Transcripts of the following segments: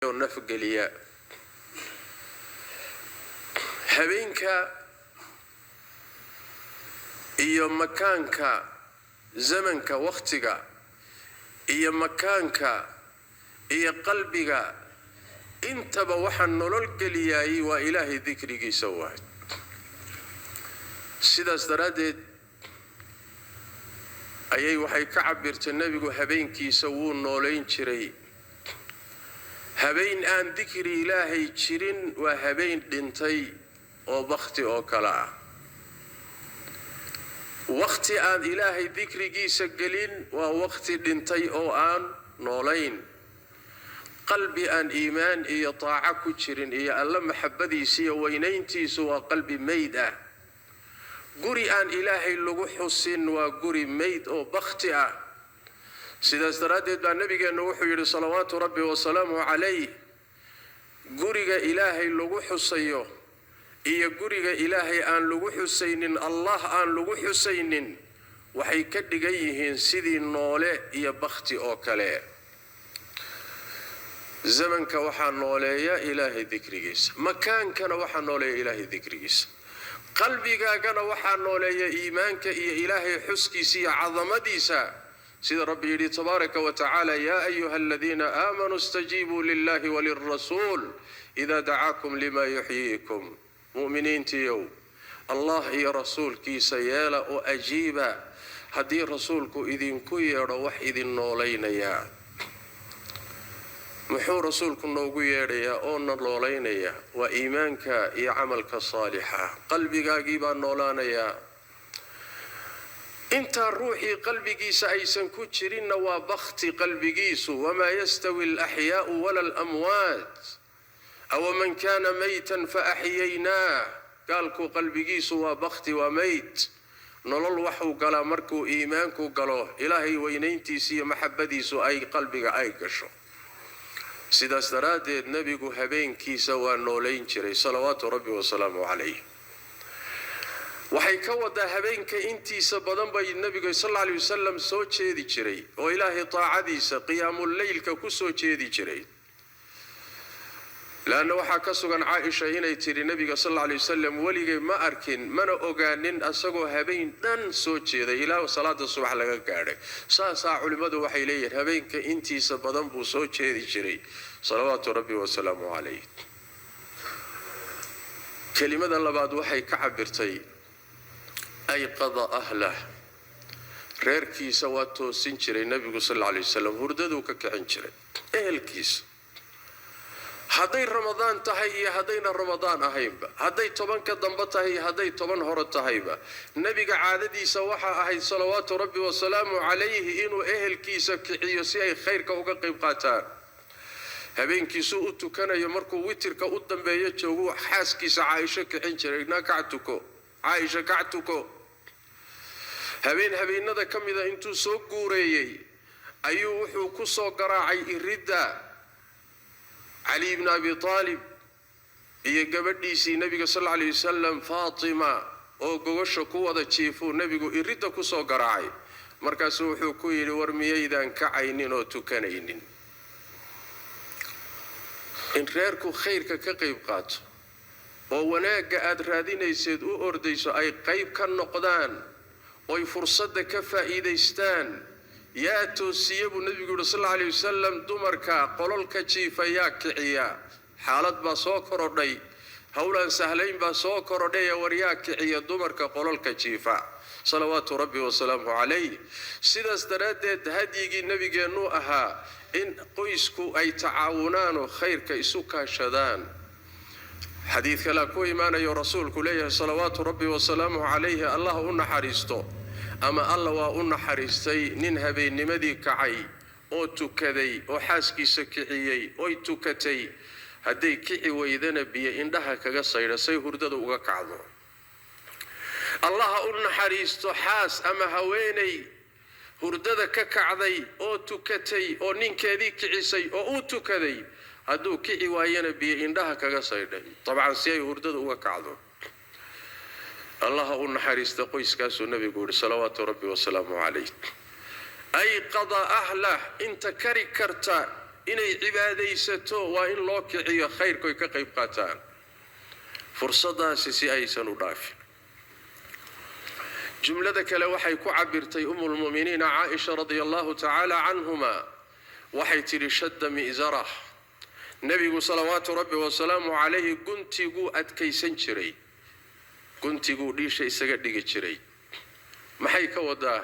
Oo nafgeliya habeenka iyo makaanka, zamanka, wakhtiga iyo makaanka iyo qalbiga intaba waxaa nolol geliyaayey waa Ilaahay dikrigiisa waay. Sidaas daraaddeed ayay waxay ka cabirtay nebigu habeenkiisa wuu noolayn jiray. Habeen aan dikri Ilaahay jirin waa habeen dhintay oo bakhti oo kale ah. Wakhti aan Ilaahay dikrigiisa gelin waa wakhti dhintay oo aan noolayn. Qalbi aan iimaan iyo taaco ku jirin iyo Alla maxabadiisa iyo weynayntiisu waa qalbi meyd ah. Guri aan Ilaahay lagu xusin waa guri meyd oo bakhti ah. Sidaas daraaddeed baa nabigeennu wuxuu yidhi, salawaatu Rabbi wasalaamuhu calayh, guriga Ilaahay lagu xusayo iyo guriga Ilaahay aan lagu xusaynin, Allah aan lagu xusaynin, waxay ka dhigan yihiin sidii noole iyo bakhti oo kale. Zamanka waxaa nooleeya Ilaahay dikrigiisa, makaankana waxaa nooleeya Ilaahay dikrigiisa, qalbigaagana waxaa nooleeya iimaanka iyo Ilaahay xuskiisa iyo cadamadiisa, sida Rabbi yidhi tabaaraka wa tacaala: "Yaa ayuha aladiina aamanuu istajiibuu lillahi walilrasuul ida dacaakum lima yuxyiikum." Mu'miniintiiyow, Allah iyo rasuulkiisa yeela oo ajiiba haddii rasuulku idinku yeedho wax idin noolaynayaa. Muxuu rasuulku noogu yeedhayaa oo na noolaynayaa? Waa iimaanka iyo camalka saalixa. Qalbigaagii baa noolaanayaa. Intaa ruuxii qalbigiisa aysan ku jirinna waa bakti qalbigiisu. "Wamaa yastawi alaxyaau wala alamwaat awaman kaana maytan faaxyaynaah." Gaalku qalbigiisu waa bakti, waa meyd. Nolol waxuu galaa markuu iimaanku galo, Ilaahay weynayntiisa iyo maxabadiisu ay qalbiga ay gasho. Sidaas daraaddeed nebigu habeenkiisa waa noolayn jiray, salawaatu Rabbi wasalaamu calayh. Waxay ka wadaa habeenka intiisa badan bay nebigu sal alla alay wasalam soo jeedi jiray oo Ilaahay taacadiisa qiyaamuleylka ku soo jeedi jiray. Leanna waxaa ka sugan Caaisha inay tidhi, nebiga sal alla alay wasalam weligay ma arkin mana ogaanin asagoo habeen dhan soo jeeday ilaa salaada subax laga gaadhay. Saasaa culimmadu waxay leeyihiin habeenka intiisa badan buu soo jeedi jiray, salawaatu Rabbi wasalaamu calayh. Kelimada labaad waxay ka cabirtay ayqada ahlah, reerkiisa waa toosin jiray nebigu sal alla alay wasalam, hurdaduu ka kicin jiray ehelkiisa, hadday Ramadaan tahay iyo haddayna Ramadaan ahaynba, hadday 10-ka dambe tahay iyo hadday 10 hore tahayba. Nebiga caadadiisa waxaa ahayd, salawaatu Rabbi wasalaamu calayhi, inuu ehelkiisa kiciyo si ay khayrka uga qayb qaataan. Habeenkiisuu u tukanayo, markuu witirka u dambeeyo joogu, xaaskiisa Caaisho kicin jiray: "Na kac, tuko, Caaisha, kac, tuko." Habeen habeenada ka mida intuu soo guureeyey ayuu wuxuu ku soo garaacay iridda Cali ibni Abi Aalib iyo gabadhiisii nebiga sal alla alay wasalam Faatima oo gogosha ku wada jiifuu nebigu iridda ku soo garaacay. Markaasuu wuxuu ku yidhi: "War miyaydaan kacaynin oo tukanaynin?" In reerku khayrka ka qayb qaato oo wanaagga aad raadinayseed u ordayso ay qayb ka noqdaan oy fursadda ka faa'iidaystaan. Yaa toosiye buu nebigu yidhi sal alla alay wasalam? Dumarka qololka jiifa yaa kiciya? Xaalad baa soo korodhay, howlaan sahlayn baa soo korodhay. War yaa kiciya dumarka qololka jiifa? Salawaatu Rabbi wasalaamuhu calayh. Sidaas daraaddeed hadyigii nebigeennuu ahaa in qoysku ay tacaawunaanoo khayrka isu kaashadaan. Xadiid kalea ku imaanayo rasuulku leeyahay, salawaatu Rabbi wasalaamuhu calayhi: Allah u naxariisto ama Alla waa u naxariistay nin habeennimadii kacay oo tukaday oo xaaskiisa kiciyey oy tukatay, hadday kici weydana biyo indhaha kaga saydha say hurdada uga kacdo. Allaha u naxariisto xaas ama haweeney hurdada ka kacday oo tukatay oo ninkeedii kicisay oo uu tukaday, hadduu kici waayana biyo indhaha kaga saydhay, dabcan si ay hurdada uga kacdo. Allaha u naxariista qoyskaasuu nebigu yihi, salawaatu Rabbi wasalaamu calayh. Ayqada ahlah, inta kari karta. Inay cibaadaysato waa in loo kiciyo khayrkoy ka qayb qaataan fursaddaasi si aysan u dhaafin. Jumlada kale waxay ku cabirtay Umulmu'miniina Caaisha radia allahu tacaala canhuma. Waxay tidhi: shadda mi'zarah, nebigu salawaatu rabbi wasalaamu calayhi guntiguu adkaysan jiray, guntiguu dhiisha isaga dhigi jiray. Maxay ka wadaa?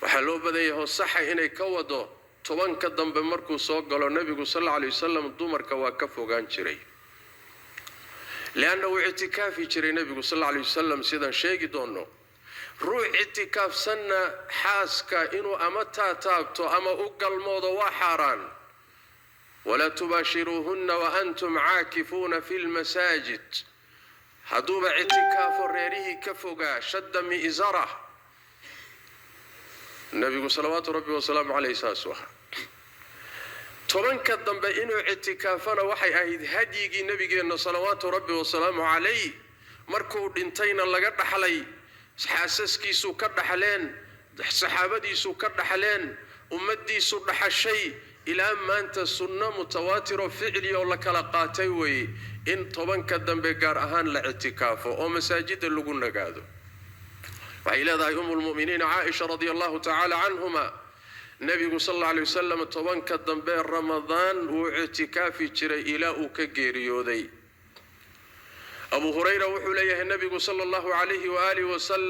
Waxaa loo badan yahay oo saxa inay ka wado 10-ka dambe markuu soo galo nebigu sal alla alay wasalam dumarka waa ka fogaan jiray, lianna wuu ictikaafi jiray nebigu sal alla alay wasalam, sidaan sheegi doonno. Ruux ictikaafsanna xaaska inuu ama taataabto ama u galmoodo waa xaaraan. Walaa tubaashiruuhunna wa antum caakifuuna fi lmasaajid. Hadduuba ictikaafo reerihii ka fogaa, shadda mi'zarah, nebigu salawaatu rabbi wasalaamu caleyh saasuu ahaa. 10-ka dambe inuu ictikaafana waxay ahayd hadyigii nebigeenna salawaatu rabbi wasalaamu calayh. Markuu dhintayna laga dhaxlay, xaasaskiisu ka dhaxleen, saxaabadiisu ka dhaxleen, ummaddiisu dhaxashay ilaa maanta. Sunno mutawaatiroo ficli oo la kala qaatay weeye in 10-ka dambe gaar ahaan la ictikaafo oo masaajida lagu nagaado. Waxay leedahay Umulmu'miniina Caaisha radia allahu tacaala canhuma: nebigu sal alla alay wasalam 10-ka dambe Ramadaan wuu ictikaafi jiray ilaa uu ka geeriyooday. Abu Hurayra wuxuu leeyahay nebigu sala allahu calayhi waaalihi wasalam